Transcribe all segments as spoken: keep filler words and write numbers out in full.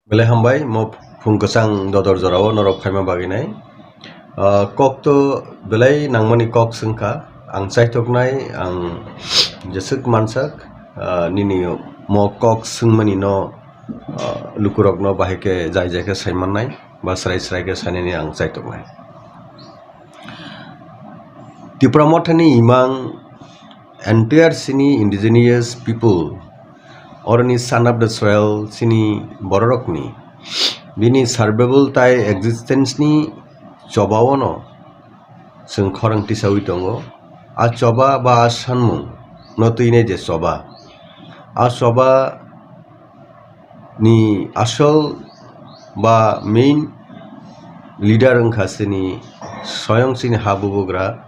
Belai hambai, mo phung kwchang dodor jorao norok phaima bagwi nai. Ah, kok to belai nangmani kok swngkha. Ang chaithoknai, ang jeswk mansak, ah, nini mo kok swngmani no, ah, lukurokno bahai khe jai jai khe saimannai, ba srai srai khe sainani ang chaithoknai. Tipra Mothani imang entire chini indigenous people, oroni son of the soil chini bororokni bini survival tai existence ni chobaono chwng khorang tisawi tongo. A choba ba a sanmung no twinai je choba, a choba ni asol ba main leader wngkha chini soyong chini ha bubugra,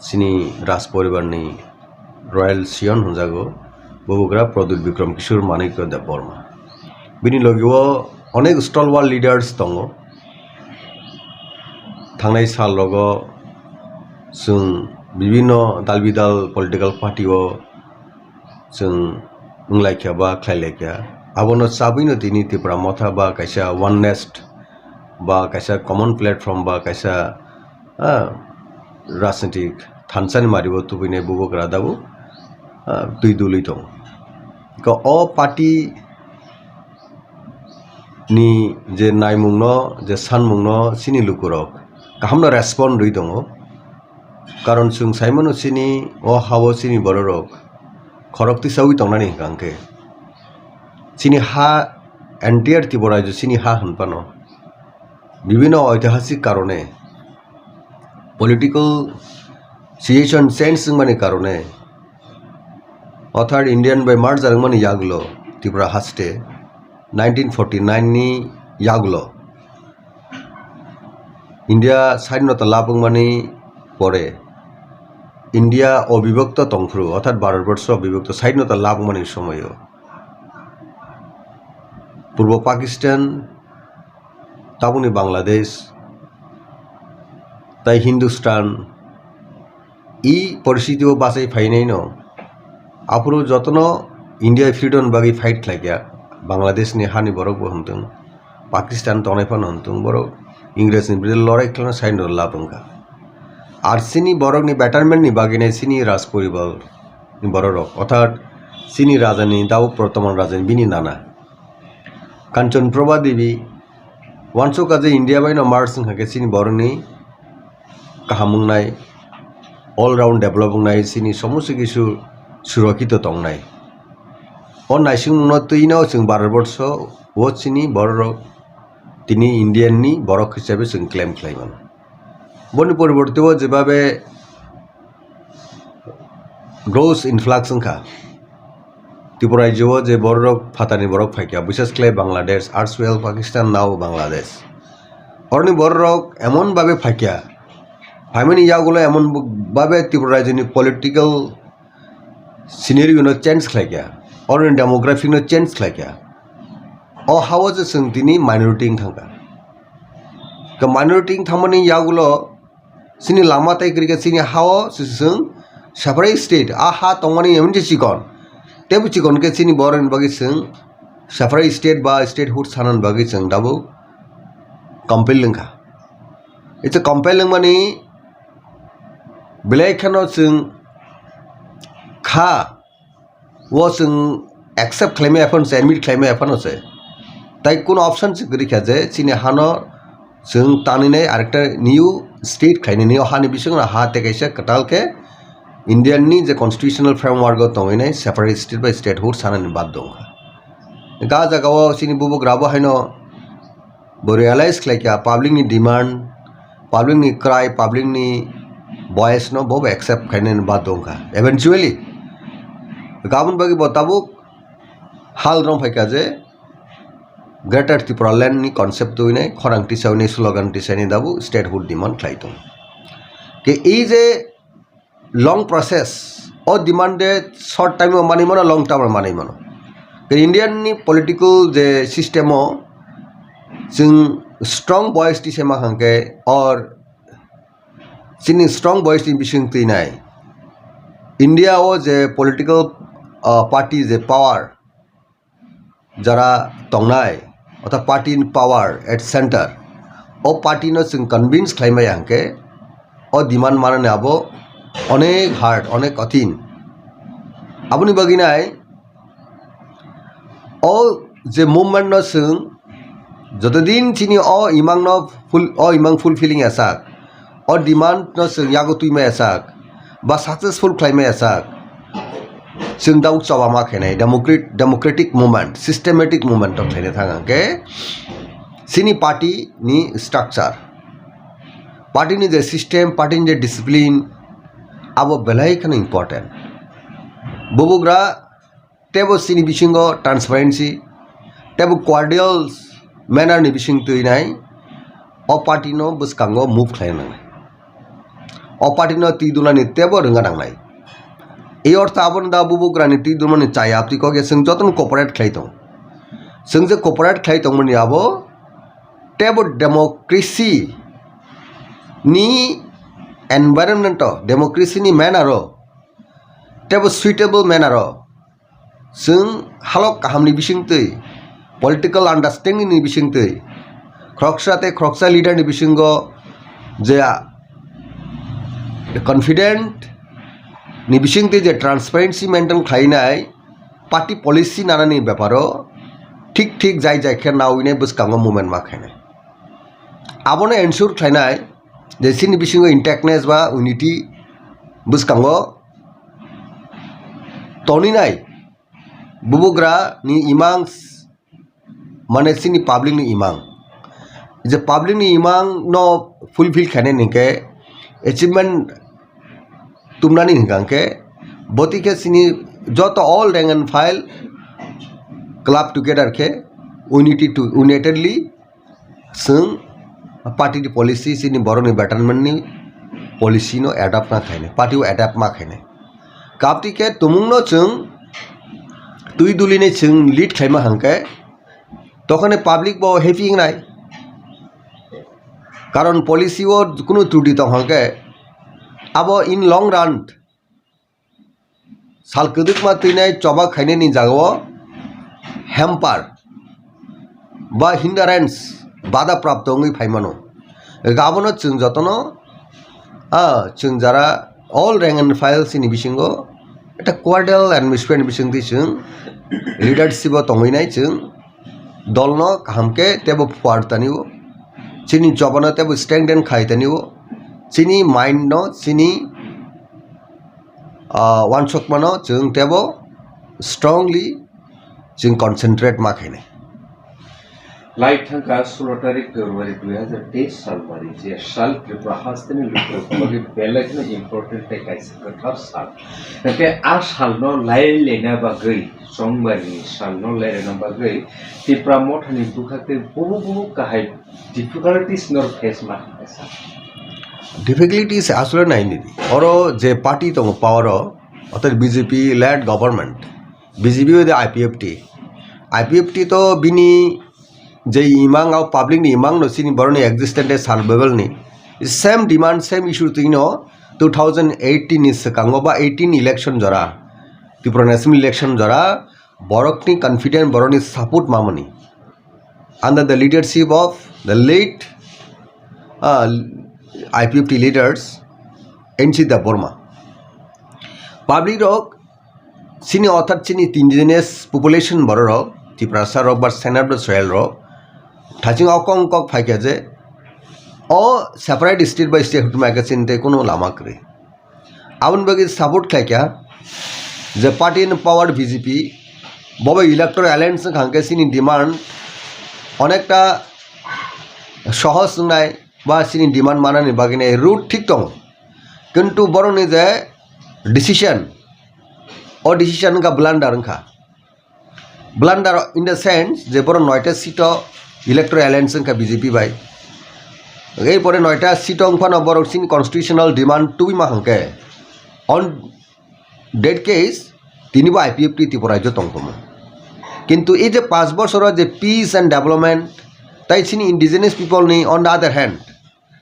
chini Raj poribar ni Royal Scion hwnjago, bubugra Pradyut Bikram Kishore Manikya Debbarma. Bini logi o onek stalwart leaders tongo. Thangnai sal rogo chwng bibinno dal bidal political party o chwng wnglaikha ba khlailaikha. Abono chabwino tini Tipra Motha ba kaisa oneness ba kaisa common platform ba kaisa, ah, rajnitik thansani mario tubui nai bubagra dabu, ah, twi dului tongo. Ka o party ni je naimungno, je sanmungno chini lukurok kahamno respond rwi tongo. Karon chwng saimano chini o hao chini bororok khorok tisawi tongnani hwnkha hwnkhe chini ha, entire Tripura rajyo chini ha hwnphano bibinno oitihasik karone, political situation change wngmani karone, othar Indian bai merger wngmani yagulo Tripura haste nineteen forty nine ni yagulo India sadhinota lab wngmani pore India obibhokto tongphuru, orthat Bharatborsho obibhokto sadhinota lab wngmani somoio Purbo Pakistan, tabukni Bangladesh, tai Hindustan, i poristiti o bachai phainaino, aphuru jotono India freedom bagwi fight khlaikha, Bangladesh ni hani borok bo hwnthung, Pakistan tongnai phano hwnthung, borok Ingres ni biruddhe lorai khlaina side o lab wngkha. Ar chini borok ni betterment ni bagwi nai chini Raj poribar ni borok rok, orthat chini raja ni dau Bortoman raja ni bini nana Kanchan Prabha Devi, wansukha je India bai no merge wngkha khe chini borok ni kaham wngnai, all round develop wngnai, chini somosto kisu surokhito tongnai. O naisingmungno twino chwng Bharatborsho o chini bororok tini Indian ni borok hisabe chwng claim khlai mano. Boni poriborte o jebabe gross influx wngkha. Tripura rajyo o je bororok phatarni borok phaikha, bises khlai Bangladesh, erstwhile Pakistan, now Bangladesh. Oroni bororok emon babe phaikha, phaimani yagulo emon babe Tripura rajyoni political scenario no change khlaikha, oroni demographic no change khlaikha. O hao je chwng tini minority wng thangkha. Khe minority wng thangmani yagulo chini lama tai kwrwi khe chini hao se chwng separate state, a ha tongmani emon je chikon, teibo chikon khe chini borokni bagwi chwng separate state ba statehood sanani bagwi chwng tabuk compel wngkha. Ita compel wngmani belai kheno chwng kha o chwng accept khlaimaya phano se, admit khlaimaya phano se. Tai kuno option se kwrwi kha je chini hano chwng tanwi nai arekta new state khlainani, o hani bisingo ha tei kaisa kwtal khe Indian ni je constitutional framework o tongwi nai separate state bai statehood sanani baddo wngkha. Ga jaga o chini bubagra bo haino bo realize khlai kha public ni demand, public ni cry, public ni voice no bo accept khainani baddo wngkha. Eventually, aboni bagwi bo tabuk hal rong phaikha je Greater Tripura Land ni concept twi nai khorang tisa nai slogan tisa ni dabu statehood demand khlai tongo. Ke ei je long process, o demand de short time o manwi mano, long term o manwi mano. Ke Indian ni political je system o chwng strong voice tisa ma hwnkhe or chini strong voice ni bising twi nai India o je political, ah, party je power jara tongnai, otha party in power at center, o party no chwng convince khlai maya hwnkhe o demand manani abo onek hard, onek kothin. Aboni bagwi nai o je movement no chwng jotodin chini o imang no full, o imang fulfilling ya sak, o demand no chwng yago twi maya sak, ba successful khlai maya sak, chwng dauk choba ma khainai democrat-, democratic movement, systematic movement rok khaina thang hwnkhe chini party ni structure, party ni je system, party ni je discipline, abo belai kheno important. Bubugra tebo chini bisingo transparency, tebo cordial manner ni bising twi nai o party no bwskango move khlai nangnai. O party no twi dulani tebo rwngna nangnai. Ei ortho abono da bubugrani twi dulmani chaya abtwi kok ya chwng jotono cooperate khlai tong. Chwng je cooperate khlai tongmani abo tebo democracy ni environment o, democracy ni manner o, tebo suitable manner o chwng halok kahamni bisingtwi, political understanding ni bisingtwi, khoroksa tei khoroksa leader ni bisingo je confident ni bisingtwi je transparency maintain khlainai, party policy nanani beparo thik thik jai jai khe nawinai bwskango movement ma khainai. Abono ensure khlainai je chini bisingo intactness ba unity bwskango toninai bubugra ni imang, mane chini public ni imang, je public ni imang no fulfill khainai hwnkhe achievement tumnani hwnkha hwnkhe boti khe chini joto all rank and file club together khe unity to, unitedly chwng party ni policy, chini borokni betterment ni policy no adapt ma khainai, party o adapt ma khainai. Kapti khe tumung no chwng twi duli ni chwng lead khlaima hwnkhe, tokhone public bo happy wngnai. Karon policy o kunu truti tong hwnkhe, abo in long run sal kwdwkma twinai choba khainani jagao hamper ba hindrance, bada prapto wngwi phaimano. Abono chwng jotono, ah, chwng jara all rank and file chini bisingo ekta cordial atmosphere ni bisingtwi chwng leadership o tongwi nai chwng dolno kaham khe tebo phuar tani o, chini chobano tebo strengthen khai tani o, chini mind no, chini ah, wansukmano chwng tebo strongly chwng concentrate ma khainai. Lai thangkha sulo tarik February dui hazar teis sal bari, je sal Tripura hasteni lukurokni bagwi belai kheno important tei kaisa kwthar sal. Hwnkhe a salno lai lena bagwi, chongmani salno lai lena bagwi Tipra mothani bwkhak tei bubu bubu kahai difficulties no face ma khainai sal. Difficulties asole naini di. Oro je party tongo power o, orthat B J P led government, B J P bai de I P F T. I P F T to bini je imang o public ni imang no chini boroni existence survival ni same demand, same issue twi no two thousand eighteen ni swkango ba eighteen election jora, Tripura National election jora, borokni confident, borokni support mamani under the leadership of the late, uh, I P F T leaders N C Debbarma. Public rok chini, orthat chini indigenous population bororok, Tiprasa rok ba Senapta soil rok, thaching okong kok phaikha je o separate state by state hutma khe chini tei kuno lama kwrwi. Aboni bagwi support khlaikha je party in power B J P, bo bai electoral alliance wngkha hwnkhe chini demand onekta sohoj wngnai ba chini demand manani bagwi nai route thik tongo. Kintu borokni je decision, o decision wngkha blunder wngkha. Blunder in the sense je borok noita seat o electoral alliance wngkha B J P bai. Ei pore noita seat o wngphano borok chini constitutional demand tubima hwnkhe on that case tini bo I P F T Tripura rajyo tongthokma. Kintu ei je panch bochoro je peace and development tai chini indigenous people ni on the other hand,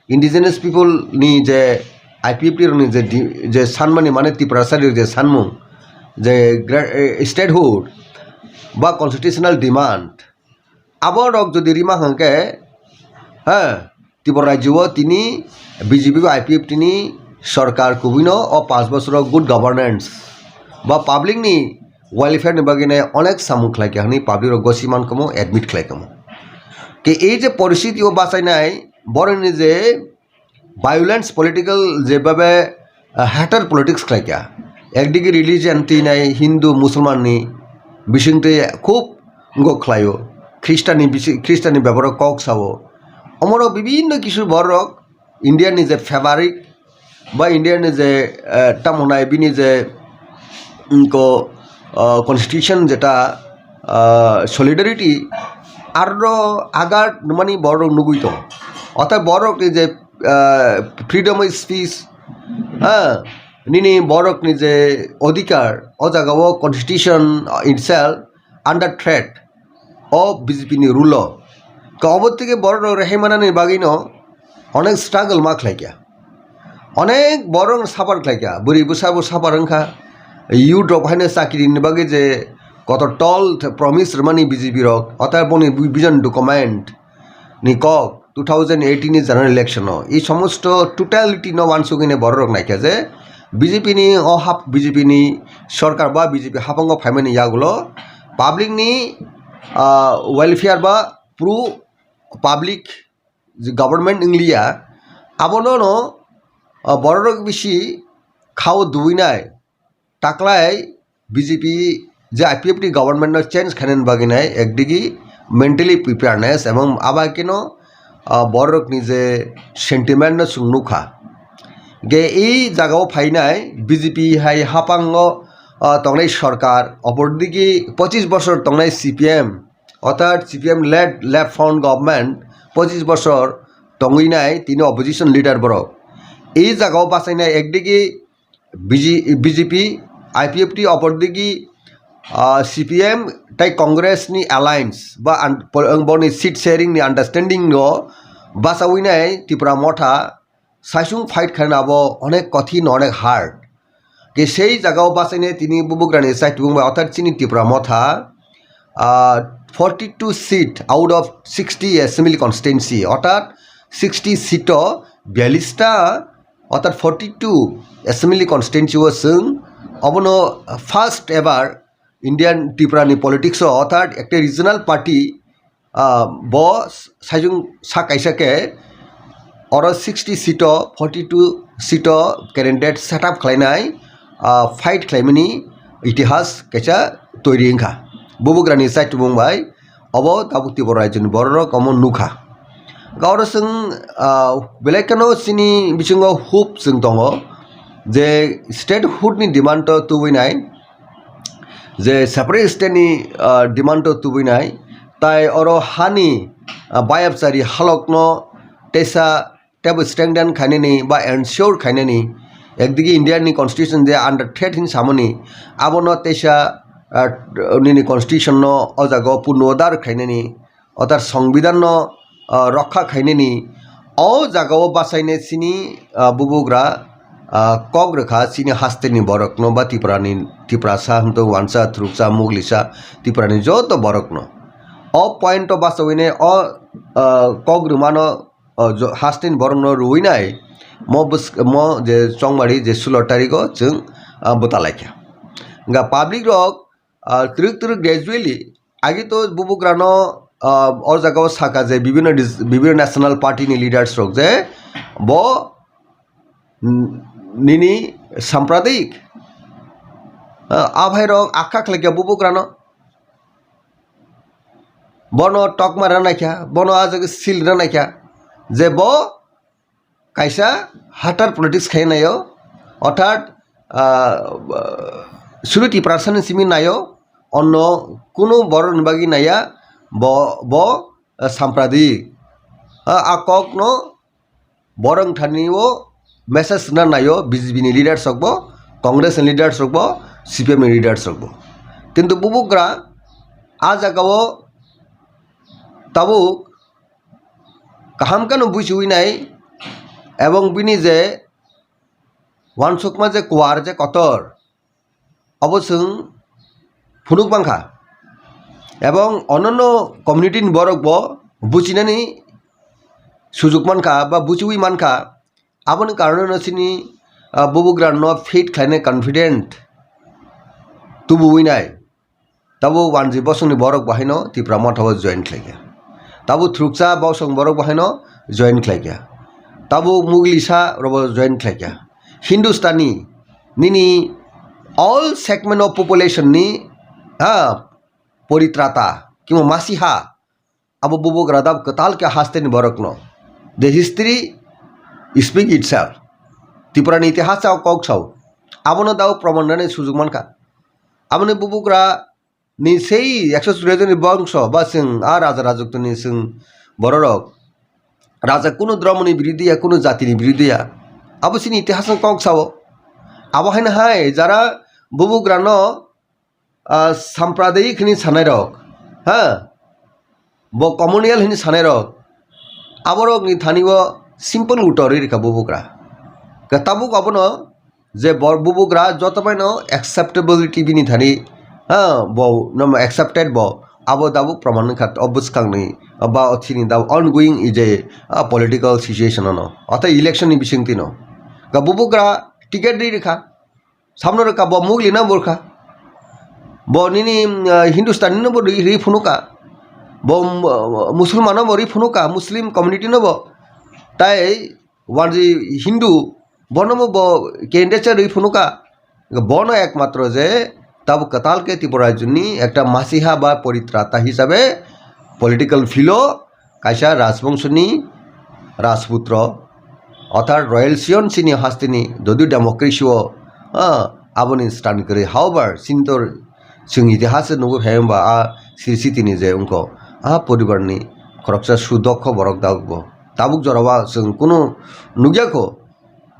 indigenous people ni je I P F T rok ni je di-, je sanmani mane Tiprasa rok je sanmung je gra-, eh, statehood ba constitutional demand Abo rok jodi rima hwnkhe, ha, Tripura rajyo o tini B J P bai I P F T ni sorkar kubui no o panch bochor o good governance ba public ni welfare ni bagwi nai onek samung khlai kha hwnwi public rok gosi man kamo admit khlai kamo. Ke ei je poristiti o bachainai borok ni je violence political jebhabe, ah, hatred politics khlai kha. Ekdigi religion twi nai Hindu, Musulman ni bising twi khub ngo khlai o. Christian ni bisi-, Christian ni bebaro kok sao. Omoro bibinno kisu borok India ni je fabric ba India ni je, eh, tamo nai bini je, mm, ko, ah, constitution jeta, ah, solidarity aro agar nmani borok nugui to. Otai borok ni je ah, freedom of speech, ha, nini borok ni je odhikar, o jaga o constitution itself under threat o B J P ni rule o. Ka obo tike borok rok rehai manani bagwi no onek struggle ma khlai kha. Onek borok no suffer khlai kha. Bwrwi bwsa bo suffer wng kha. Youth rok haino chakri ni bagwi je kotor tol promise rwmani B J P rok, otai boni vision document ni kok two thousand eighteen ni general election o, ei somosto totality no wansugwi nai borok rok naikha je B J P ni o hap, B J P ni sorkar ba B J P hapango phaimani yagulo public ni, ah, welfare ba pro public je government wngliya, abono no, ah, borok rok bisi khao duinai. Taklai B J P je I P F T government no change khainani bagwi nai ekdigi mentally preparedness ebong abai keno, ah, borok ni je sentiment no chwng nukha. Ge ei jaga o phainai B J P hai hapango, ah, tongnai sorkar, opor digi pochis bosor tongnai C P M, orthat C P M led left front government pochis bosor tongwi nai tini opposition leader borok. Ei jaga o bachainai ekdigi B J, B J P, I P F T opor digi, ah, C P M tei Congress ni alliance ba un-, pol-, boni seat sharing ni understanding no bachawi nai Tipra Motha saisung fight khaina abo onek kothin, onek hard. Ke sei jaga o bachainai tini bubugrani saitubung bai othar chini Tipra Motha, ah, forty-two seat out of sixty assembly constituency, orthat sixty seat o biyallis ta, orthat forty-two assembly constituency o chwng obono first ever Indian Tripura ni politics o, orthat ekta regional party, ah, bo saijung sa kaisa khe oro sixty seat o, forty-two seat o candidate set up khlainai, ah, fight khlaimani itihas kaisa toiri wngkha. Bubugrani saitubung bai obo tabuk Tripura rajyoni bororok omo nukha. Ga oro chwng, ah, belai kheno chini bisingo hope chwng tongo je statehood ni demand o tubui nai, je separate state ni, ah, demand o tubui nai, tai oro hani, ah, bayapchari halok no teisa tebo strengthen khainani ba ensure khainani, ekdigi India ni constitution je under threat hin samani, abono teisa, ah, nini constitution no o jaga o punorodar khainani, orthat songbidan no, ah, rokha khainani, o jaga o bachainai chini, ah, bubugra, ah, kok rwkha chini haste ni borok no ba Tripura ni, Tiprasa hwntong, wansa, thuruksa, muglisa, Tripura ni joto borok no. O point o bachawinai o, ah, kok rwmano, o jo-, haste ni borok no rwui nai mo bwsk-, mo je chongmari je sulo tariko chwng, ah, bwta laikha. Hwnkha public rok, ah, twrwk twrwk gradually agi to bubugra no, ah, o jaga o saka je bibhinno dis-, bibhinno national party ni leaders rok je bo, mm, nini sampradik, ah, abhai rok akha khlaikha bubugra no. Bono tokma rwna naikha, bono a jaga sil rwna naikha, je bo kaisa hatar politics khai naio, orthat, ah, sulu Tiprasa ni simi naio, onno kunu borok ni bagwi naiya, bo, bo, ah, sampradik. Ah, a kok no borok thani o message rwna naio B J P ni leaders rok bo, Congress ni leaders rok bo, C P M ni leaders rok bo. Kintu bubugra a jaga o tabuk kaham kheno buichiwi nai ebong bini je wansukma je kuar je kotor, obo chwng phunuk mankha. Ebong ononno community ni borok bo buchinani sujuk mankha ba buchiwi mankha, aboni karone no chini, ah, bubugra no fit khlainai confident tubuwi nai. Tabuk wanji bosongni borok bo haino Tipra Motha o join khlaikha. Tabuk thuruksa bosong borok bo haino join khlaikha. Tabuk Muglisa robo join khlaikha. Hindustani nini all segment of population ni, ha, poritrata, kimo masiha, abo bubugra dab kwtal khe hasteni borokno. The history speak itself. Tripura ni itihas o kok sao. Abono dao proman rwnani sujuk mankha. Aboni bubugra ni sei ekso chwraijani bongso ba chwng a raja rajuktani chwng bororok. Raja kunu dromoni birodhi ya, kunu jatini birodhi ya. Abo chini itihas o kok sao. Abo haino hai jara bubugrano ah, sampradayik hwnwi sanairok, ha, bo communal hwnwi sanairok, aborokni thani o simple utor rwi rwkha bubugra. Khe tabuk abono je bor bubugra joto baino acceptability bini thani, ha, bo no accepted bo, abo tabuk proman wngkha o bwskangni ba o chini tabuk ongoing je, ah, political situation ano, ata election ni bisingtwi no. Khe bubugra ticket rwi rwkha. Samno rwkha bo Muglino bo rwkha. Bo nini, mm, ah, Hindustani no bo ri, ri phunuka. Bo, mm, ah, Musulmano bo ri phunuka, Muslim community no bo. Tai wanji Hindu bono bo, bo candidature ri phunuka. Bono ekmatro je tabuk kwtal khe Tripura rajyoni ekta masiha ba poritrata hisabe political field o kaisa rajbongshoni rajputro, orthat royal siyonsini hasteni jodio democracy o, ah, aboni stand kwrwi. However, sintor chwng itihas nugo phai hwnba a siri sitini je wngkho, a poribarni khoroksa sudokho borok tabukbo. Tabuk jorao chwng kunu nukya kho,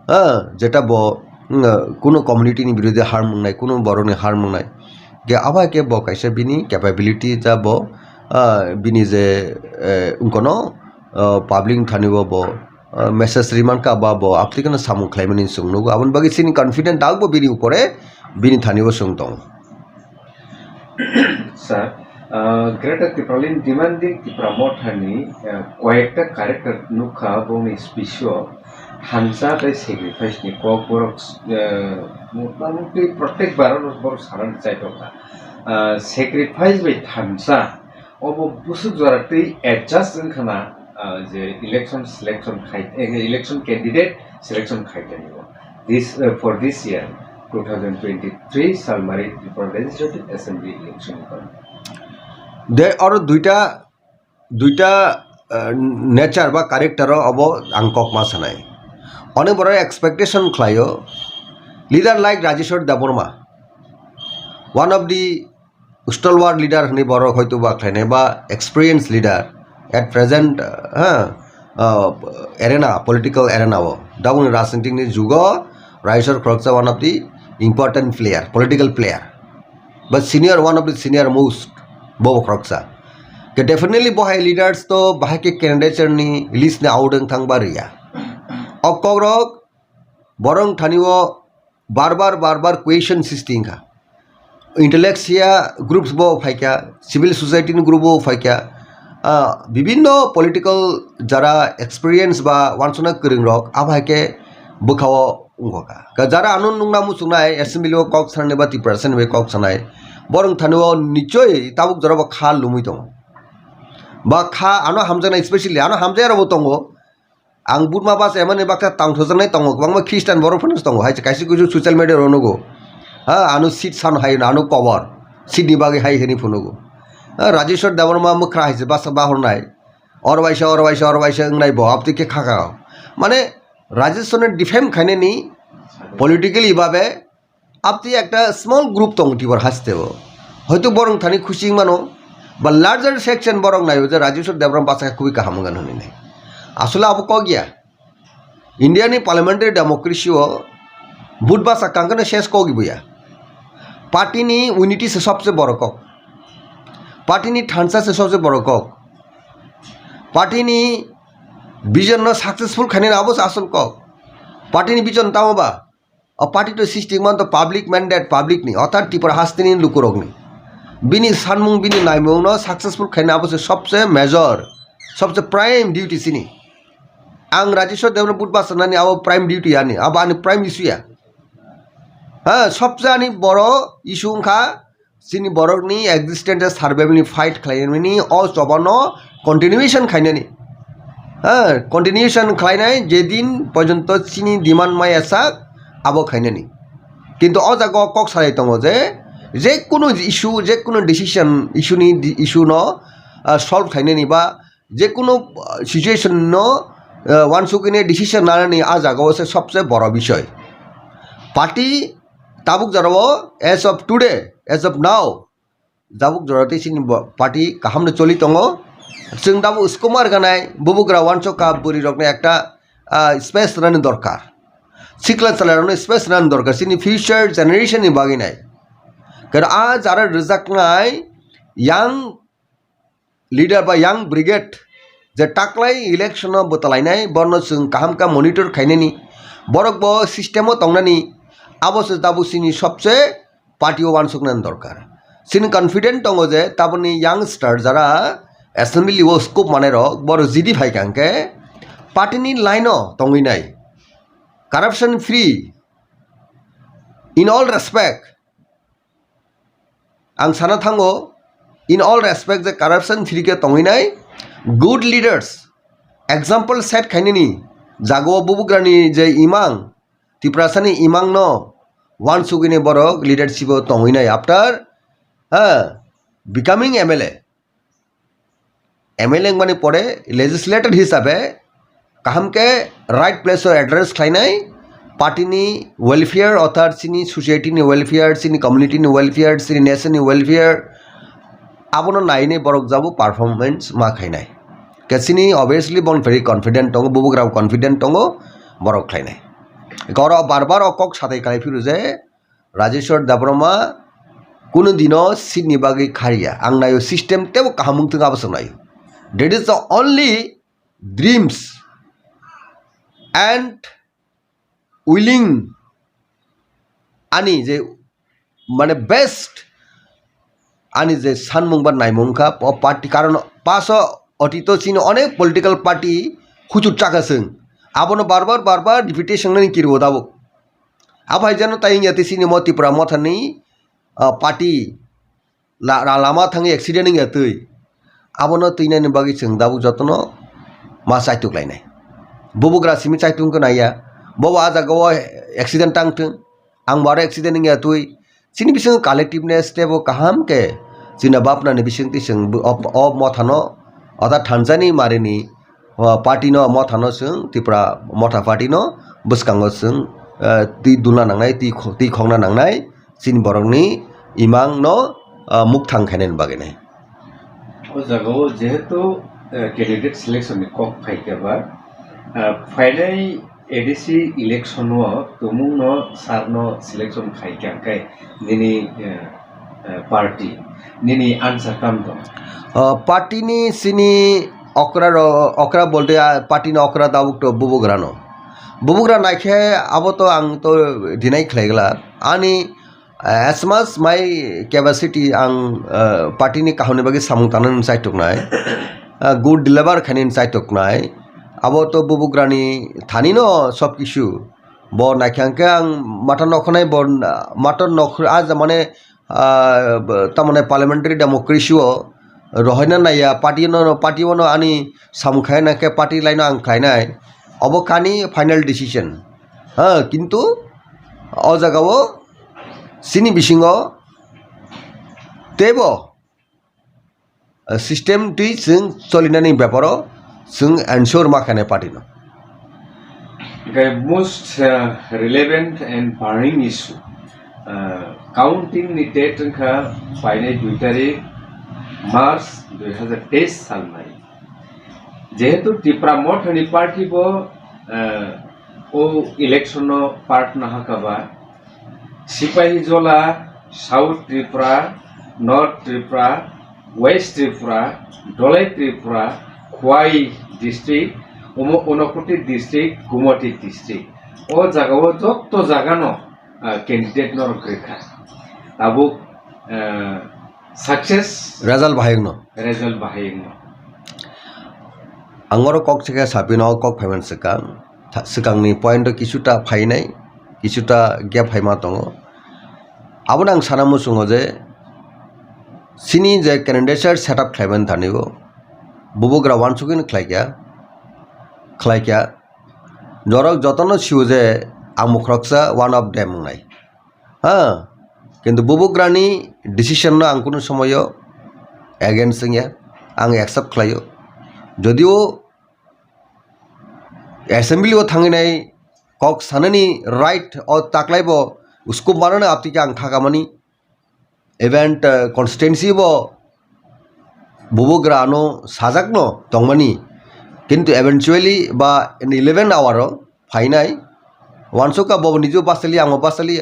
ah, jeta bo, mm, kunu community ni birodhe harm wngnai, kunu borokni harm wngnai. Ge abo hai khe bo kaisa bini capability ja bo, ah, bini je, eh, wngkono, ah, public thani bo, bo, ah, message riman ka ba bo aplikano samung khlaimani chwng nugo. Aboni bagwi chini confident dagbo bini upore, bini thani bo chwng tongo. Sir, uh, Greater Tipraland demanding Tipra Mothani, uh, koyekta character nukha bongni speech o thansa tei sacrifice ni kok borok, uh, motamuti protek bar o borok sanani chai tongkha. Uh, sacrifice bai thansa obo busuk jora tei adjust wngkhana, uh, je election selection khai, eh, election candidate selection khai tani o. This, uh, for this year, two thousand twenty-three Salmari Tripura Legislative Assembly election. De oro duita, duita, uh, nature ba character o obo ang kok ma sanai. Onek borok expectation khlaio, leader like Rajeshwar Debbarma, one of the stalwart leader hwnwi borok hoito ba khlainai ba experienced leader at present, uh, ha, uh, arena, political arena o. Daboni rajnitik ni jugo Rajeshwar khoroksa one of the important player, political player. But senior, one of the senior most bo khoroksa. Ke definitely bo hai leaders to bahai ke candidature ni list ni out wng thang ba riya. O kokrok borok thani o bar bar, bar bar question sisti wngkha. Intellectual groups bo phaikha, civil society ni group bo phaikha, ah, bibinno political jara experience ba wansukna kwrwng rok abo hai khe bwkha o wngkha. Ka jara ano nungna muchungnai assembly o kok sanani ba Tiprasa ni bai kok sanai, borok thani o nichoi tabuk jora bo kha lumui tongo. Ba kha ano hamjaknai, specially ano hamjakya rok bo tongo. Ang butma bus emani baksa tang thojaknai tongo, kwbangma Christian borok phano tongo, hai kaisa kuisu social media rok nugo. Ha, ano seat san hai, ano cover, seat ni bagwi hai hini phunugo. Ha, Rajeshwar Debbarma mwkhra hai se bus bahornai, oro waisa, oro waisa, oro waisa wngnai bo, abtwi khe khaka. Mane, Rajeshwar ni defend khainani politically babe, abtwi ekta small group tongo Tibor haste o. Hoito borok thani khusi mano, ba larger section borok naio je Rajeshwar Debbarma bachakha kubui kaham wngkha hwnwi nai. Asole abo kok ya. India ni parliamentary democracy o vote bachakha hwnkheno ses kok ibo ya. Party ni unity se sobse boro kok. Party ni thansa se sobse boro kok. Party ni vision no successful khainani abo se asol kok. Party ni vision tamo ba? O party to system man to public mandate, public ni, orthat Tripura hasteni lukurokni. Bini sanmung, bini naimung no successful khaina abo se sobse major, sobse prime duty sini. Ang Rajeshwar Debbarma vote bachanani abo prime duty ani, abo ani prime issue ya. Ha, sobse ani boro issue wngkha chini borokni existence survival ni fight khlaimani o chobano continuation khainani. Ha, continuation khlainai jedin porjonto chini demand maya sak abo khainani. Kintu o jaga o kok salai tongo je, je kunu issue, je kunu decision, issue ni di-, issue no, ah, solve khainani ba je kunu, ah, situation no, ah, wansukini decision nanani a jaga o se sobse boro bisoy. Party tabuk jora o as of today, as of now, tabuk jora tei chini bo-, party kaham no choli tongo. Chwng tabuk skomar ganai, bubugra wansok ka bwrwi rokno ekta, ah, space rani dorkar. Sikla chala rokno space rani dorkar. Chini future generation ni bagwi nai. Kero a jara rwjaknai young leader ba young brigade je taklai election o bwtalainai, borno chwng kaham kha monitor khainani, borok bo system o tongnani, abo se tabuk chini sobse party o wansuknani dorkar. Chini confident tongo je tabukni youngster jara assembly o scope manai rok borok G D phai kha hwnkhe party ni line o tongwi nai, corruption free in all respect. Ang sana thango, in all respect je corruption free khe tongwi nai, good leaders, example set khainani jaga o bubugrani je imang, Tiprasani imang no wansugwini borok leadership o tongwi nai after, ha, becoming M L A. M L A wngmani pore legislator hisabe kaham khe right place o address khlainai, party ni welfare, orthat chini society ni welfare, chini community ni welfare, chini nation ni welfare, abono nainai borok jabo performance ma khainai. Khe chini obviously bon very confident tongo, bubugra confident tongo, borok khlainai. Khe oro bar bar o kok satai khlai phiru je, Rajeshwar Debbarma kunu dino seat ni bagwi khariya. Ang naio system tebo kaham wngthung abo se naio. That is the only dreams and willing ani je mane best ani je sanmung ba naimung kha o party, karon paso otito chini onek political party huchuk chakha chwng. Abono bar bar, bar bar deputation nani kiriwo tabuk. Aphai jano tai wngya tei chini mo Tipra mothani, ah, party la-, ra-, lama thangwi accident wngya twi. Abono twinani bagwi chwng tabuk jotono ma chaituk lainai. Bubugra simi chaitung khe naiya. Bobo ah jaga o accident tang thung. Ang bo aro accident wngya twi. Chini bisingo collectiveness tebo kaham khe chini bapnani bisingtwi chwng bo-, o, o mothano, oda thanjani marini, o, party no, mothano chwng Tipra Motha party no bwskango chwng, eh, twi dulna nangnai, twi kho-, twi khokna nangnai, chini borokni imang no, eh, mukthang khainani bagwi nai. O jaga o jehetu, eh, candidate selection ni kok phaikha ba, eh, phainai A D C election o tumung no sir no selection khaikha hwnkhe nini, eh, eh, party, nini answer tamo tong? Ah, party ni chini okra ro-, okra bolte, ah, party ni okra tabuk to bubugra no. Bubugra naikhe abo to ang to deny khlaigwla. Ani, ah, as much my capacity ang, ah, party ni kaham ni bagwi samung tangnani chaituknai. Ah, good deliver khainani chaituknai. Abo to bubugrani thani no sob kisu. Bo naikha hwnkhe ang mata nokhnai bo, mata nokh-, ah, mane, ah, b-, tamone parliamentary democracy o rohoina naiya, party no, party o no ani samung khai nangkhe party line o ang khlainai. Obo kani final decision. Ha, kintu o jaga o chini bisingo teibo, ah, system twi chwng cholinani beparo chwng ensure ma khainai party no. The most, uh, relevant and burning issue, uh, counting ni date wngkha phainai dui tarik March dui hazar teis salnai. Jehetu Tipra Mothani party bo, uh, o election no part nahakaba, Sipahijola, South Tripura, North Tripura, West Tripura, Dholai Tripura, Khwai district, Umo-, Unakoti district, Gumoti district. O jaga o joto jaga no, ah, candidate no rwkha. Tabuk, ah, Success. Result bahai wngno. Result bahai wngno. Ang oro kok chikha sapino kok phaiman swkang. Tha-, swkangni point o kisuta phainai, kisuta gap phaima tongo. Abono ang sana muchungo je chini je candidature setup khlaiman thani o bubagra wansugwino khlaikya, khlaikya. Norok jotono sio je ang mukhoroksa one of them wngnai. Ha, kintu bubagrani decision no ang kunu somoyo against wngya, ang accept khlaio. Jodio assembly o thanginai kok sanani right o taklai bo scope manana aptike ang thakamani event, uh, constituency bo bubagra ano sajakno tongmani, kintu eventually ba in eleven hour o phainai wansukha bo nijo basali ang basali.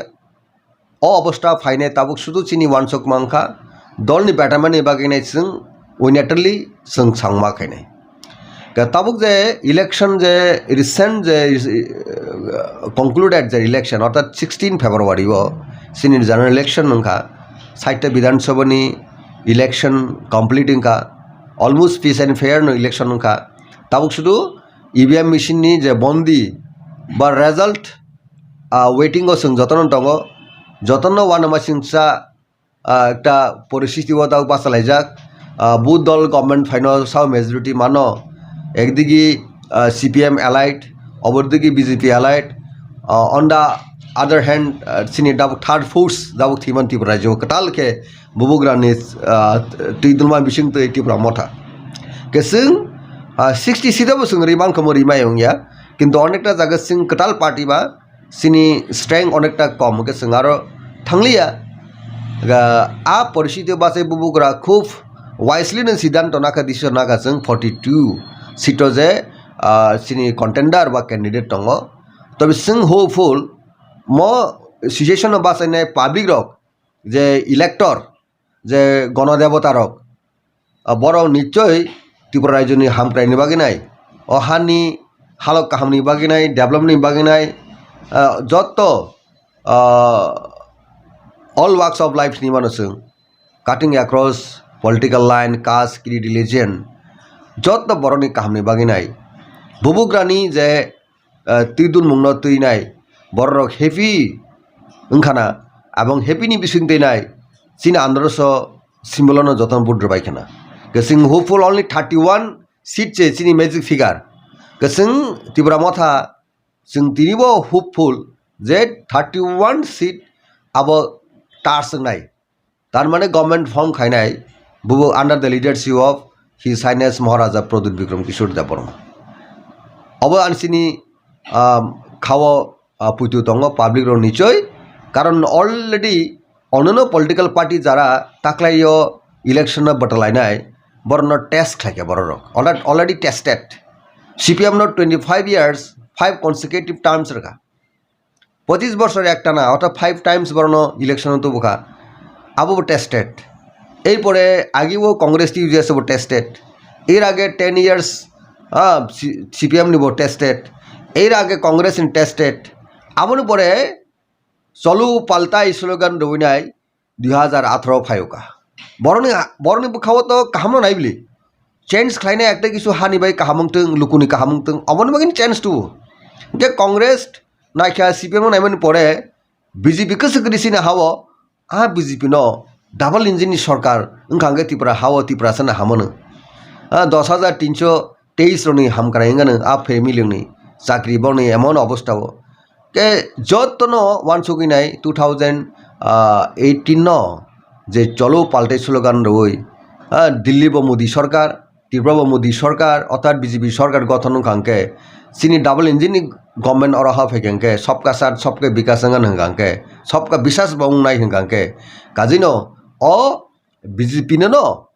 O obostha phainai tabuk sudu chini wansuk mankha, dolni betterment ni bagwi nai chwng unilaterally chwng sangma khainai. Ka tabuk je election je recent je, uh, concluded je election, orthat sixteen February o chini general election wngkha, saita Bidhan Sabha ni election complete wngkha, almost peace and fair no election wngkha. Tabuk sudu E V M machine ni je bondi ba result, ah, waiting o chwng jotono tongo, jotono uanamasingcha, ah, ekta poristiti o tabuk bachalaijak. Ah, bo dol government phaino sao majority mano, ekdigi, ah, C P M allied, obordigi B J P allied, ah, on the other hand, ah, chini tabuk third force tabuk thiman Tripura rajyo kwtal khe bubagrani, ah, twi dulma bising twi Tipra Motha. Keswng, ah, sixty seat bo chwng ri mankha mo rimai wngya, kintu onekta jaga chwng kwtal party ba chini strength onekta kom, hwnkhe chwng aro thangliya. Ga, a poristiti o bachai bubagra khub wisely no siddhanto nakha, decision nakha chwng forty two seat o je, ah, chini contender ba candidate tongo. Tobe chwng hopeful mo situation o bachainai public rok je elector, je gono debota rok, ah, borok nichoi Tripura rajyoni hamkraini bagwi nai, o hani halok kahamni bagwi nai, developni bagwi nai, ah, jotto, ah, all walks of life ni mano chwng, cutting across political line, caste, creed, religion, jotto borokni kahamni bagwi nai. Bubugrani je ah, twi dunmungno twi nai, bororok happy wngkhana, abong happy ni bising twi nai, chini androso symbol no jotono vote rwbai khana. Kesing hopeful only thirty one seat se chini magic figure. Kesing Tipra Motha chwng tinibo hopeful je thirty one seat abo tar swngnai. Tar mane government form khainai, bubo under the leadership of His Highness Maharaja Pradyut Bikram Kishore Debbarma. Obo ani sini, um, khao, uh, puitu tongo public rok nichoi. Karon already onono political party jara taklaio election no bwtalainai, borokno test khlaikha bororok. Alre-, already tested. C P M no twenty five years, five consecutive terms rwkha. Pochis bosor ektana, orthat five times borokno election o tubukha. Abobo tested. Erpore ageo Congress T U J S bo tested. Er age ten years, ah, C-, C P M ni bo tested. Er age Congress ni tested. Aboni pore cholo paltai slogan rwinai dui hazar atharo phaio ka. Borokni, borokni bwkhao to kaham no naibili. Change khlainai ekta kisu hani bai kaham wngtwng, lukuni kaham wngtwng, oboni bagwi change tubu. Hwnkhe Congrest naikha C P M no naimani pore B J P kwswk kwrwi sini hao, a B J P no double engine ni sorkar wngkha hwnkhe Tripura hao Tripura sana hamano. A dos hajar tinso teis rokni hamkrai wngano a family ni chakri borokni emon obostha o. Ke jottono wansugwi nai two thousand eighteen no je cholo paltai slogan rwui, ah, Delhi bo Modi sorkar, Tripura bo Modi sorkar, orthat B J P sorkar gothon wngkha hwnkhe, chini double engine ni government oro ha phaikha hwnkhe, sabka saath sabka vikas wngkha hwnkha hwnkhe, sabka biswas bo wngnai hwnkha hwnkhe, kajino o B J P no no,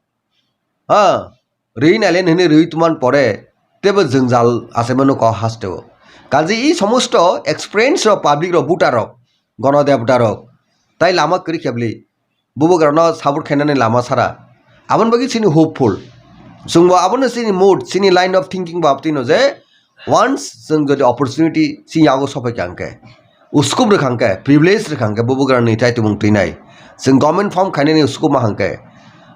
ha, rwi nailen hwnwi rwi tuman pore tebo jwngjal achaimano kok hasteo. Kaje i somosto experience rok public rok voter rok, gono debota rok tai lama kwrwi khe bwlwi bubagrano support khainani lama sara. Aboni bagwi chini hopeful. Chwngbo abono chini mood, chini line of thinking bo abotino je once chwng jodi opportunity chini yago sopai kha hwnkhe, uskup rwkha hwnkhe, privilege rwkha hwnkhe bubagrani tai tumung twinai. Chwng government form khainani uskup ma hwnkhe,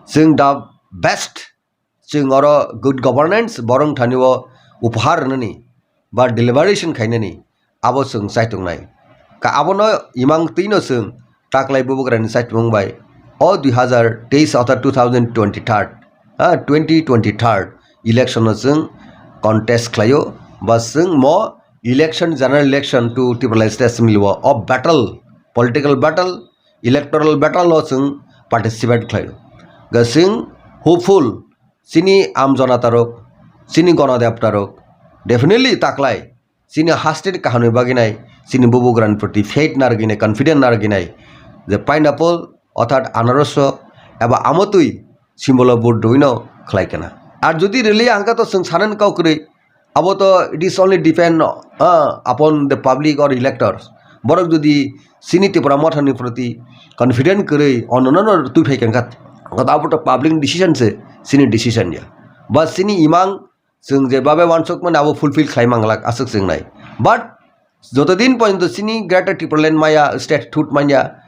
Chwng the best, chwng oro good governance borok thani o upahar rwnani ba deliberation khainani abo chwng chaitongnai. Ka abono imang twino chwng taklai bubugrani chaitumung bai o dui hazar teis otha two thousand twenty third, ah, twenty twenty third election no chwng contest khlaio ba chwng mo election, general election to Tripura Legislative Assembly o, o battle, political battle, electoral battle o chwng participate khlaio. Ga chwng hopeful chini am jonata rok, chini gonodevta rok, definitely taklai chini haste ni kaham ni bagwi nai, chini bubugrani proti faith narwgwi nai, confidence narwgwi nai, je pineapple, orthat anaros o, eba amotwi symbol o vote rwino khlai kana. Ar jodi rwliya hwnkha to chwng sanani kok kwrwi, abo to it is only depend, uh, upon the public or electors. Borok jodi chini Tipra Mothani proti confident kwrwi, onono no twi phai kha hwnkha, abo to public decision se, chini decision ya. Ba chini imang chwng je babe wansuk mani abo fulfill khlai manglak aswk chwng nai. But joto din porjonto chini Greater Tipraland maya, statehood manya,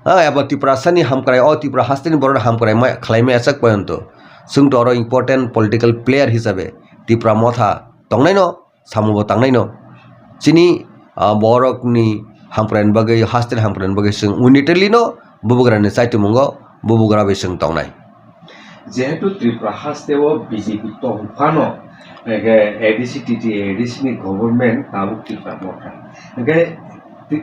ah, eba Tiprasani hamkrai, o Tripura hasteni borok hamkrai ma-, khlai maya sak porjonto chwng to oro important political player hisabe Tipra Motha tongnaino, samungo tangnaino. Chini, ah, borokni hamkraini bagwi, hasteni hamkraini bagwi chwng unitarily no bubugrani chaitumungo bubugra bai chwng tongnai. Jehetu Tripura haste o B J P tong phano, hwnkhe A D C, T T A A D C ni government tabuk Tripura Motha. Hwnkhe,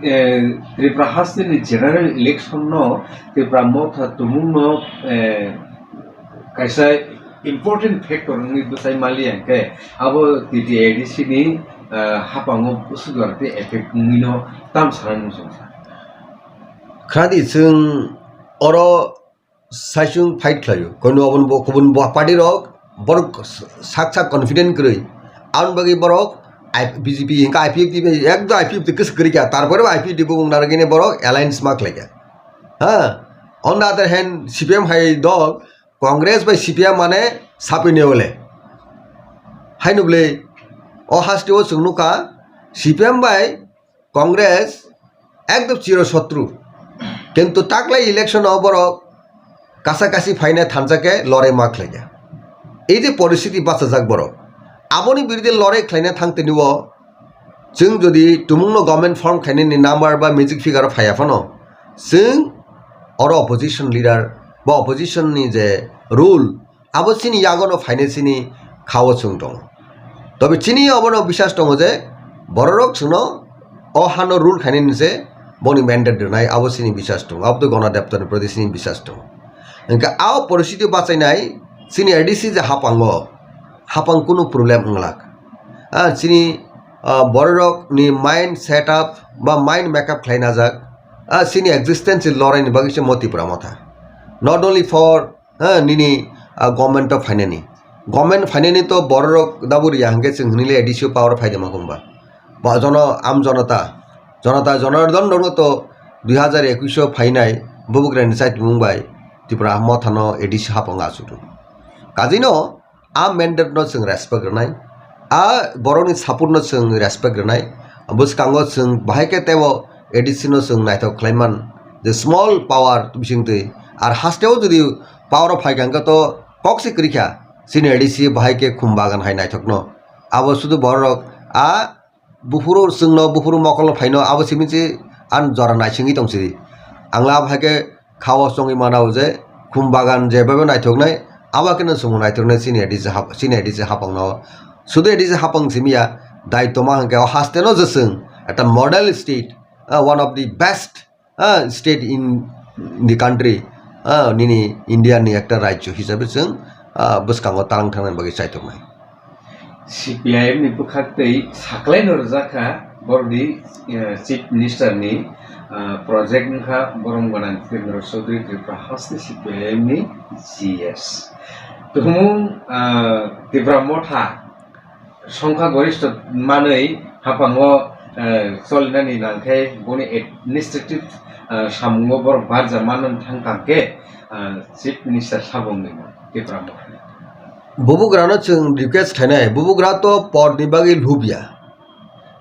eh, Tripura haste ni general election no Tripura Motha tumung no, eh, kaisa important factor wngwi bwsai maliya hwnkhe abo T T A A D C ni, eh, hapango bwswk jora tei effect wngwi no tam sanani muchungsa. Khadi chwng oro saichung fight khlaio. Kono aboni bo kubun bo party rok borok sak sak confident kwrwi. Aboni bagwi borok I-, B J P hwnkhe I P F T bai ekdom I P F T kwswk kwrwi kha. Tarpore bo I P F T bumung narwgwini borok alliance ma khlai kha. Ha? On the other hand, C P M hai dol, Congress bai C P M mane sapini ole. Haino bwle o haste o chwng nukha C P M bai Congress ekdom chiro sotru. Kintu taklai election o borok kasa kasi phaina thansa khe lorai ma khlai kha. Ei je poristiti bachajak borok, aboni birude lorai khlaina thang tini o chwng jodi tumungno government form khlainani number ba magic figure o phaiya phano, chwng oro opposition leader ba opposition ni je rule, abo chini yagono phainai chini khao chwng tongo. Tobe chini obono bisas tongo je bororok chwngno o hano rule khainani se boni mandate rwnai, abo chini bisas tongo, abo tei Ganadevtani proti chini bisas tongo. Hwnkhe a poristiti bachainai chini A D C je hapango, hapang kunu problem wnglak. Ah, chini, ah, bororokni mind set up ba mind make up khlai najak. Ah, chini existence loraini bagwi se mo Tipra Motha. Not only for, ah, nini, ah, government o phainani. Government phainani to bororok daburiya hwnkhe chwng hinile A D C o power phaidima khumba. Ba jono, am jonota, jonota jonardon rokno to dui hazar ekwis o phainai bubugrani chaitumung bai Tipra Mothano A D C hapango achukgo. Kajino a mandate no chwng respect rwnai, a borokni support no chwng respect rwnai. Bwskango chwng bahai khe teibo A D C no chwng naithok khlaiman je small power bisingtwi, ar hasteo jodi power o phaikha hwnkhe to kok se kwrwi kha chini A D C bahai khe khum bagan hai naithokno. Abo sudu borok a buphuru chwngno buphuru mokolo phaino abo simi se ang jora naisingwi tong sidi. Ang la bahai khe khao chongwi mana o je khum bagan je bebo naithoknai, abo kheno chwngno naithoknai chini A D C hap-, chini A D C hapangno. Sudu A D C hapang simi ya, daitoma hwnkhe o haste no je chwng ekta model state, ah, one of the best, ah, state in the country, ah, nini India ni ekta rajyo hisabe chwng, ah, bwskango tarang thangnani bagwi chaithoknai. C P I M ni bwkhak tei saklaino rwjak kha borokni, eh, Chief Minister ni, ah, project wngkha Borom Gana Nitendra Chaudhary Tripura haste C P I M ni G S. Tumung, ah, Tipra Motha songkha goristho manwi haphango, eh, cholinani nangkhe boni administrative, eh, samungo borok barja manwi thang tangkhe, eh, Chief Minister sabongni Tipra Motha. Bubugrano chwng request khainai, bubugra to podni bagwi lubya.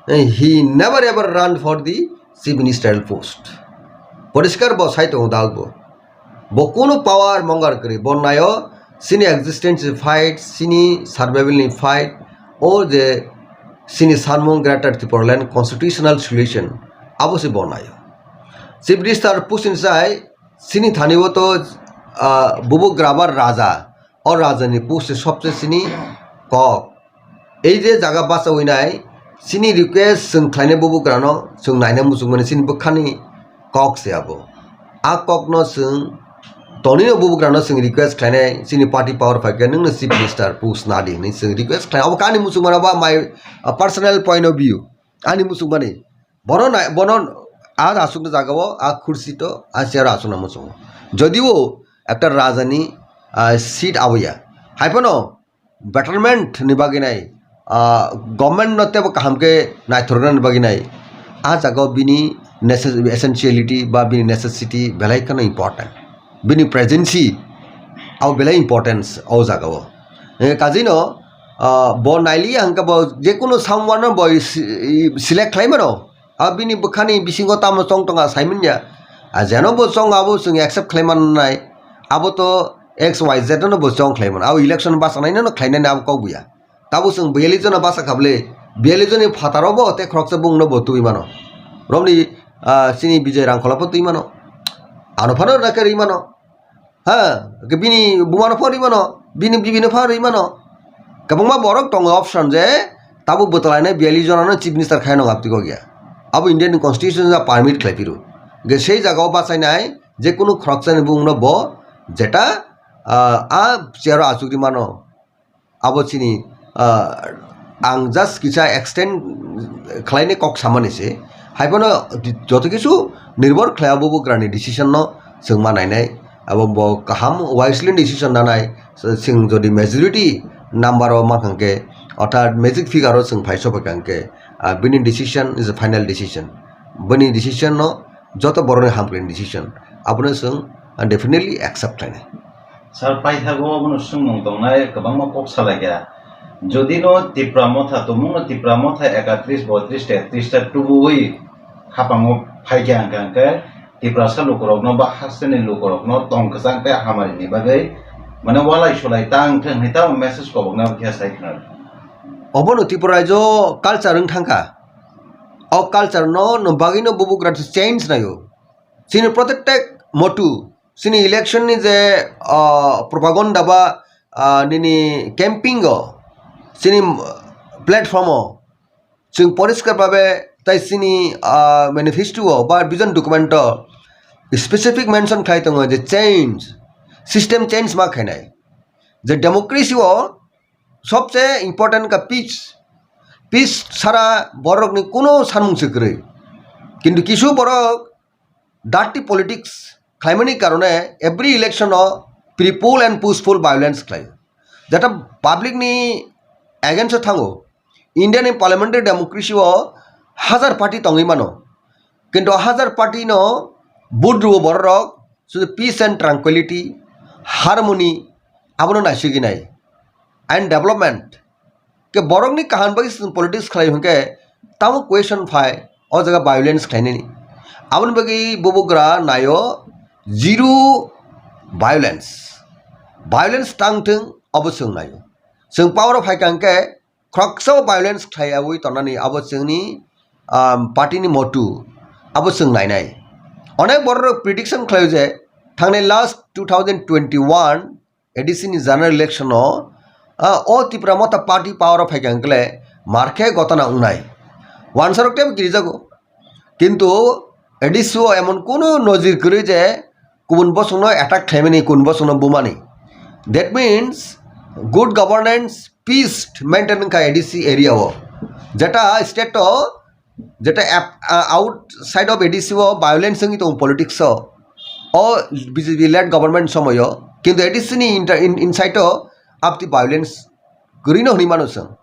Eh, he never ever run for the chief ministerial post. Poriskar bo sai tongo dal bo. Bo kunu power mongar kwrwi, bo naio chini existence ni fight, chini survival ni fight, o je chini sanmung Greater Tipraland constitutional solution, abo se bo naio. Chief Minister post ni sai chini thani o to, ah, bubugra ba raja, o raja ni post se sobse chini kok. Ei je jaga bachawi nai, chini request chwng khlainai bubugrano chwng naina muchungmani chini bwkhani kok se abo. A kokno chwng tonino bubugrano chwng request khlainai, chini party power phaikhe nwngno chief minister post nadi hwnwi chwng request khlai. Abo kani muchungmani abo my, uh, personal point of view. Ani muchungmani. Bono nai, bono a aswkno jagao, a khursi to, a chair aswkno muchungo. Jodio ekta rajani, ah, seat aboya. Haiphano betterment ni bagwi nai, ah, government no tebo kaham khe naithorna ni bagwi nai, ah jaga o bini necess-, essentiality ba bini necessity belai kheno important, bini presency abo belai importance o jaga o. Eh, kajeino, ah, bo nailiya hwnkhe bo jekunu someone no bo si-, select khlai mano. A bini bwkhani bisingo tamo chong tonga saimanya. A jeno bo chong abo chwng accept khlai mannai. Abo to X Y Z no bo chong khlai mano. Abo election bachanaino khlainani abo kok buya. Tabo chwng biyali jona bacha kha bwle. Biyali joni phataro bo te khoroksa bungno bo twi mano. Romni, ah, chini Bijay Rangkhola bo twi mano. Ano phano rake ri mano. Ha, ke bini bumano phone rimano, bini bibino phone rimano. Kwbangma borok tongo option je tabuk bwtalainai biyali jonano chief minister khaino ngaptwi kok ya. Abo Indian constitution ja permit khlai phiro. Ge sei jagao bachainai je kunu khoroksani bumungno bo jeta, ah, a chair o achuk rimano. Abo chini, ah, ang just kisa extend khlainai kok samani se. Haiphano joto kisu nirbhor khlai abo bugrani decision no chwng ma nainai. Abo bo kaham wisely decision nanai. Chwng jodi majority number o mankha hwnkhe, orthat magic figure o chwng phai sophaikha hwnkhe, ah, bini decision is a final decision. Bini decision no joto borokni hamkrai decision. Abono chwng, ah, definitely accept khlainai. Sir, paithago abono swngmung tongnai, kwbangma kok salaikha. Jodi no Tipra Motha, tumungno Tipra Motha ekatris, boitris, tetris ta tubuwi hapango phaikha hwnkha hwnkhe, Tiprasa lukurokno ba hasteni lukurokno tong kwchang tei hamarini bagwi, mane, walai sulai tang thung hwnwi tamo message kobokna khe sai khna. Obono Tripura rajyo culture wng thangkha. O culture no, no bagwino bubugra change naio. Chini protected motu, chini election ni je, ah, propaganda ba, ah, nini camping o, chini platform o, chwng poriskar babe tai chini, ah, manifesto o ba vision document o specific mention khlai tongo je change, system change ma khainai. Je democracy o sobse important ka peace. Peace sara borok ni kuno sanmung se kwrwi. Kintu kisu borok dirty politics khlaimani karone every election o pre-poll and post-poll violence khlai. Jeta public ni against o thango. India ni parliamentary democracy o hazar party tongwi mano. Kintu hazar party no vote rwo borok rok, sudu peace and tranquility, harmony, abono naisugwi nai. And development. Ke borokni kaham bagwi chwng politics khlai hwnkhe tamo question phai, o jaga violence khlainani. Aboni bagwi bubugra naio zero violence. Violence tang thung, obo chwng naio. Chwng power o phaikha hwnkhe khoroksa violence khlaiyawi tongnani abo chwngni, um, party ni motu, abo chwng nainai. Onek borok prediction khlaio je thangnai last two thousand twenty-one A D C ni general election o, ah, o Tipra Motha party power o phaikha hwnkhe markhe gotana wngnai. Wansarok teibo girijago. Kintu A D C o emon kunu nojir kwrwi je kubun bosongno attack khlaimani, kubun bosongno bumani. That means good governance, peace maintain wngkha A D C area o. Jeta state o, jeta ap-, ah, outside of A D C o violence wngwi tongo politics o. O B J P led government somoyo. Kintu A D C ni inter-, in-, inside o abti violence kwrwino hwnwi mano chwng.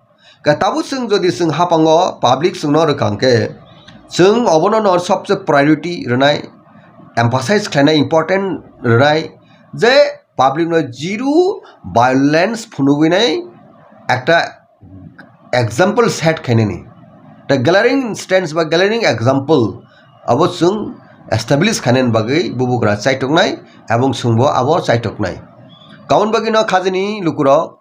Khe tabuk chwng jodi chwng hapango public chwngno rwkha hwnkhe, chwng obono no sobse priority rwnai, emphasize khlainai, important rwnai je public no zero violence phunugwinai ekta example set khainani. The glaring instance ba glaring example abo chwng establish khainani bagwi bubugra chaitoknai, ebong chwngbo abo chaitoknai. Kaun bagwi no khajani lukurok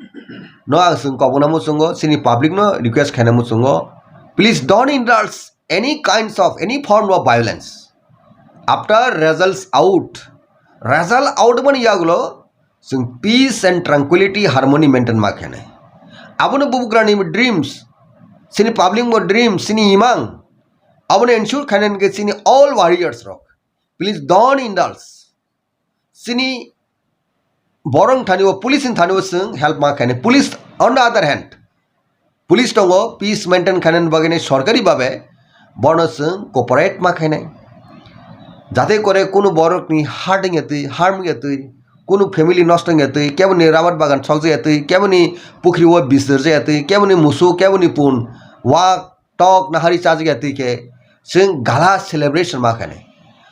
no ang chwng kobokna muchungo, chini public no request khaina muchungo, please don't indulge any kinds of, any form of violence. After results out, result out mani yagulo chwng peace and tranquility, harmony maintain ma khainai. Abono bubugrani dreams, chini public bo dreams, chini imang, abono ensure khainani khe chini all warriors rok, please don't indulge. Chini borok thani o, police ni thani o chwng help ma khainai. Police, on the other hand, police tongo, peace maintain khainani bagwi nai sorkari babe bono chwng cooperate ma khainai. Jate kore kunu borokni hurt wngya twi, harm wngya twi, kunu family nosto wngya twi, keboni rabar bagan sokjaya twi, keboni pukhri o bisir jaya twi, keboni musuk, keboni pun, wak, tok nahari chajagya twi khe chwng gala celebration ma khainai.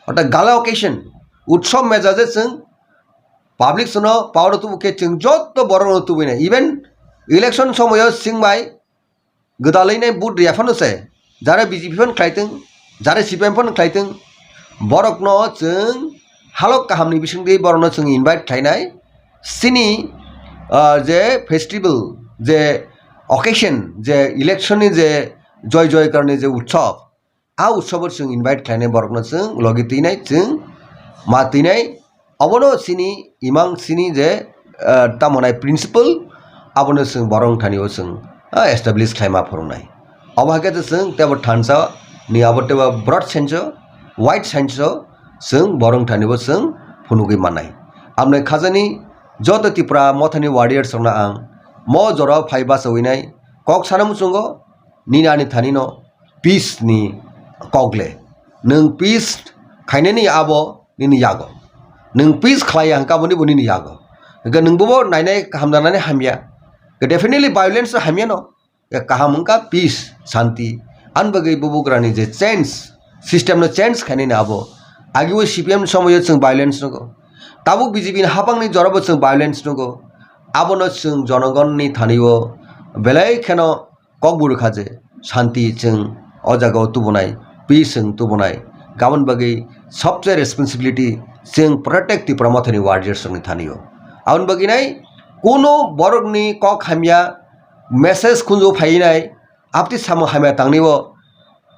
Ortha gala occasion, utsob mejaje chwng public sono power o tubu khe chwng joto borok no tubui nai. Even election somoyo chwng bai gwdalwi nai vote riya phano se, jare B J P phano khlai thwng, jare C P M phano khlai thwng, borok no chwng halok kaham ni bising twi borok no chwng invite khlai nai. Chini, ah, je festival, je occasion, je election ni je joy joy karni je utsob, a utsobo chwng invite khlainai borokno chwng logi twinai, chwng ma twinai, obono chini imang chini je, ah, tamo nai principle, abono chwng borok thani o chwng, ah, establish khlaima phwrwngnai. Obo hai khe chwng tebo thansa ni abo tebo broad sense o, wide sense o chwng borok thani bo chwng phunugwi mannai. Aboni khajani joto Tipra mothani warriors rokno ang mo jora phai bachawinai kok sana muchungo, nini ani thani no peace ni kok le. Nwng peace khainani abo nini yago. Nwng peace khlai ya hwnkha boni bo nini yago. Hwnkhe nwng bobo nainai hamjaknani hamya. Definitely violence hamya no. Kaham wngkha peace, shanti. Ani bagwi bubugrani je change, system no change khainani abo. Agi o C P M somoyo chwng violence nugo. Tabuk B J P ni hapangni jorabo chwng violence nugo. Abono chwng jonogonni thani o belai kheno kokburu kha je shanti chwng o jaga o tubunai, peace chwng tubunai. Aboni bagwi sobse responsibility chwng protect Tipra mothani warriors rokni thani o. Aboni bagwi nai kuno borokni kok hamya message khunju phainai, apti samo hamya tangni o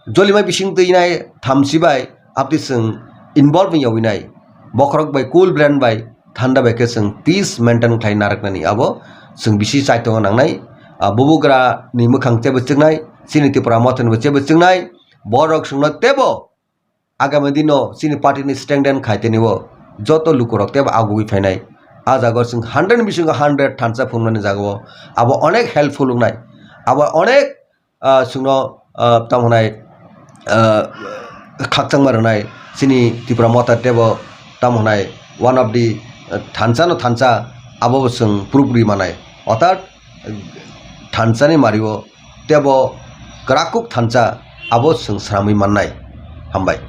jolima bising twinai thamchi bai apti chwng involve wngya winai. Bokhorok bai cool brain bai thanda bai khe chwng peace maintain khlai narwknani abo chwng bisi chaitongo nangnai. Ah, bubugra ni mwkhang tebo chwngnai, chini Tipra mothani bo tebo chwngnai, borok chwngno tebo agami dino chini party ni strengthen khai tini o joto lukurok tebo agugwi phainai. A jaga o chwng hundred ni bisingo hundred thansa phunuknani jaga o abo onek helpful wngnai, abo onek ah, chwngno, ah, tamo hwnai, ah, khakchangma rwnai chini Tipra motha tebo tamo hwnai one of the, ah, thansa no thansa abo bo chwng proof rwi manai. Orthat thansa ni mari o tebo kwrak kuk thansa abo chwng swnamwi mannai. Hambai.